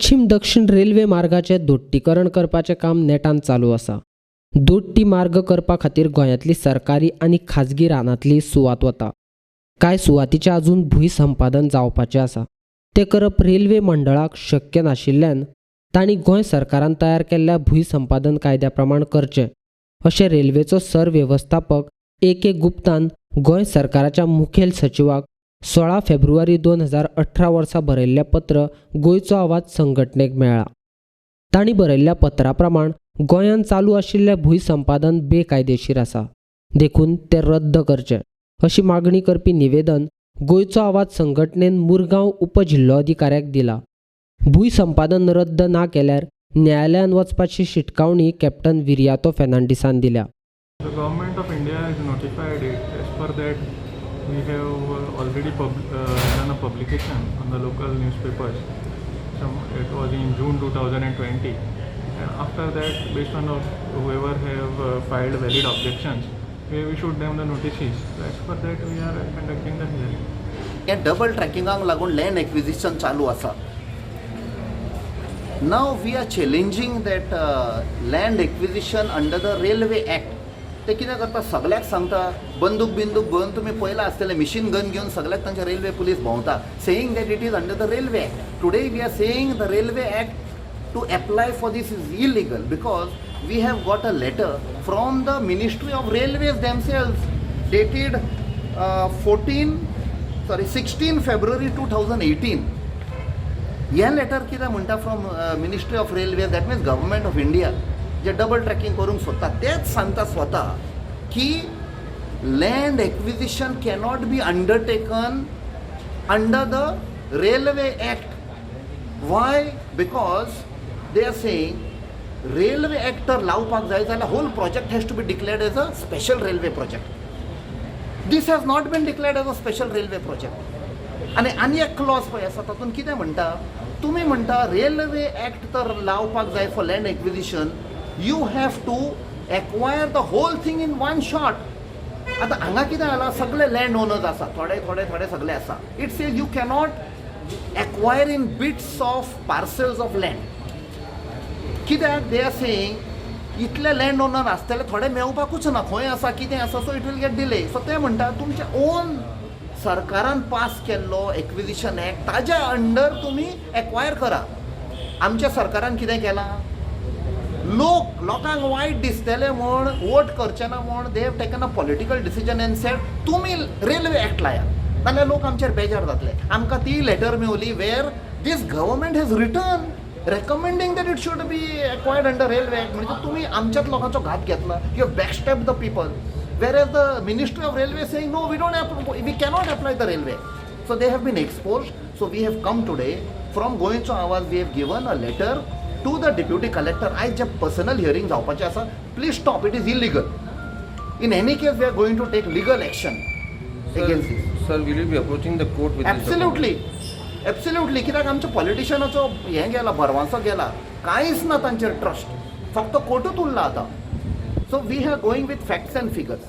पश्चिम दक्षिण रेल्वे मार्गाचें दोट्टीकरण करपाचें काम नेटान चालू आसा. दोट्टी मार्ग करपा खातीर गोंयांतली सरकारी आनी खाजगी रानांतली सुवात वता. कांय सुवातीचें अजून भूंय संपादन जावपाचें आसा. तें करप रेल्वे मंडळाक शक्य नाशिल्ल्यान तांणी गोंय सरकारान तयार केल्ल्या भूंय संपादन कायद्या प्रमाण करचें, अशें रेल्वेचो सरवेवस्थापक ए के गुप्तान गोंय सरकाराच्या मुखेल सचिवाक 16 फेब्रुवारी 2018 वर्सा बरयल्लें पत्र गोंयचो आवाज संघटनेक मेळ्ळां. तांणी बरयल्ल्या पत्रा प्रमाण गोंयांत चालू आशिल्लें भूंय संपादन बेकायदेशीर आसा, देखून तें रद्द करचें, अशी मागणी करपी निवेदन गोंयचो आवाज संघटनेन मुरगांव उपजिल्लोधिकाऱ्याक दिला. भूंय संपादन रद्द ना केल्यार न्यायालयांत वचपाची शिटकावणी कॅप्टन विरियातो फेर्नांडीसान दिल्या. The government of India has notified it. As per that, we have already done a publication on the local newspapers. It was in June 2020, and after that, based on of whoever have filed valid objections, we have issued them the notices. So as per that, we are conducting the hearing. हे double ट्रॅकिंगाक लागून land acquisition चालू आसा. Now we are challenging that land acquisition under the Railway Act. ते कितें करता, सगळ्याक सांगता, बंदूक बिंदूक घेवन, तुमी पळयलां आसतलें, मिशीन गन घेवन सगळ्याक तांचे रेल्वे पुलीस भोंवता, saying that it is under the Railway Act. Today we are saying the Railway Act to apply for this is illegal because we have got a letter from the Ministry of Railways themselves dated 14, sorry, 16 February 2018. हे letter कितें म्हणटा from Ministry of Railways, that means Government of India, J double tracking करूंक सोदता, तेच सांगता स्वता की land acquisition cannot be undertaken under the Railway Act. Why? Because they are saying Railway Act तर लावपाक जाय जाल्यार whole project has to be declared as a special railway project. This has not been declared as a special railway project. आनी आनी एक Claus पळय आसा, तातूंत कितें म्हणटा, तुमी म्हणटा रेल्वे एक्ट तर लावपाक जाय for land acquisition, you have to acquire the whole thing in one shot. आतां हांगा कितें जालां, सगळे लँड ओनर्स आसा, थोडे थोडे थोडे सगळे आसा. It says you cannot acquire in bits of parcels of land. कित्याक? They are saying इतले लँड ओनर आसतले, थोडे मेवपाकूच ना, खंय आसा, कितें आसा, so it will get delay. So ते म्हणटा तुमचे ओन सरकारान पास केल्लो एक्विजिशन एक्ट, ताज्या अंडर तुमी एक्वायर करा. आमच्या सरकारान कितें केलां, लोक लोकांक वायट दिसतले म्हूण, वोट करचे ना म्हूण, they have taken a political decision and said तुमी रेल्वे एक्ट लायात, नाल्यार लोक आमचेर बेजार जातले. आमकां ती letter मेवली where this government has written recommending that it should be acquired under Railway Act. म्हणजे तुमी आमच्याच लोकांचो घात घेतला. You backstab the people, whereas the Ministry of Railway saying, "No, we don't, we cannot apply the railway." So they have been exposed. So we have come today from गोंयचो आवाज, we have given a letter to the deputy collector. आयज जे personal hearing जावपाचें आसा, please stop, it is illegal. In any case, we are going to take legal action against this. Sir, will you be approaching the court with this document? Absolutely, absolutely. कित्याक आमच्या पॉलिटिशियनाचो हें गेला, भरवंसो गेला, कांयच ना तांचेर ट्रस्ट, फक्त कोर्टूच उरला आतां. So we are going with facts and figures.